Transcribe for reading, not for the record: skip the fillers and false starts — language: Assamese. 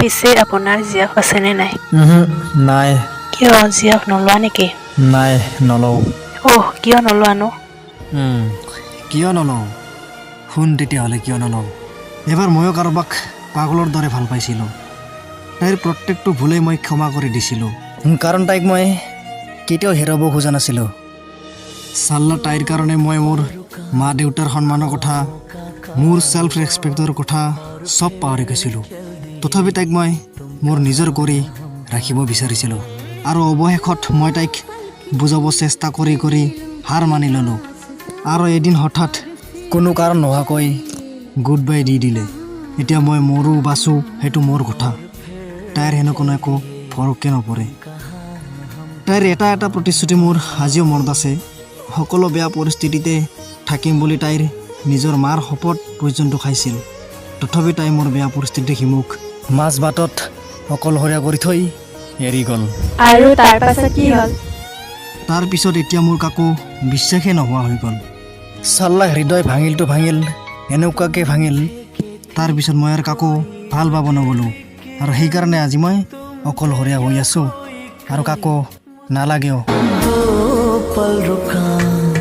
পিছে আপোনাৰ জিএফ আছেনে নাই? নাই। কিয়, জিএফ নোলোৱা নেকি? নাই, নলওঁ। অহ, কিয় নোলোৱানো? কিয় নলওঁ? শুন তেতিয়াহ'লে কিয় নলওঁ। এবাৰ ময়ো কাৰোবাক পাগলৰ দৰে ভাল পাইছিলোঁ। তাইৰ প্ৰত্যেকটো ভুলেই মই ক্ষমা কৰি দিছিলোঁ, কাৰণ তাইক মই কেতিয়াও হেৰুৱাব খোজা নাছিলোঁ। চাল্লা, তাইৰ কাৰণে মই মোৰ মা দেউতাৰ সন্মানৰ কথা, মোৰ ছেল্ফ ৰেচপেক্টৰ কথা চব পাহৰি গৈছিলোঁ। তথাপি তাইক মই মোৰ নিজৰ কৰি ৰাখিব বিচাৰিছিলোঁ আৰু অৱশেষত মই তাইক বুজাব চেষ্টা কৰি কৰি হাৰ মানি ল'লোঁ আৰু এদিন হঠাৎ কোনো কাৰণ নোহোৱাকৈ গুড বাই দি দিলে। এতিয়া মই মৰোঁ বাচোঁ, সেইটো মোৰ কথা। তাইৰ হেনো কোনো একো ফৰকে নপৰে। তাইৰ এটা এটা প্ৰতিশ্ৰুতি মোৰ আজিও মনত আছে। সকলো বেয়া পৰিস্থিতিতে থাকিম বুলি তাইৰ নিজৰ মাৰ শপত পৰ্যন্ত খাইছিল। তথাপি তাই মোৰ বেয়া পৰিস্থিতি দেখি মোক মাজ বাটত অকলশৰীয়া কৰি থৈ এৰি গ'ল। আৰু তাৰ পাছত কি হ'ল? তাৰপিছত এতিয়া মোৰ কাকো বিশ্বাসেই নোহোৱা হৈ গ'ল। চাল্লা, হৃদয় ভাঙিলতো ভাঙিল, এনেকুৱাকৈ ভাঙিল। তাৰপিছত মই আৰু কাকো ভাল পাব নগ'লোঁ আৰু সেইকাৰণে আজি মই অকলশৰীয়া হৈ আছোঁ আৰু কাকো নালাগেও। पल रुका।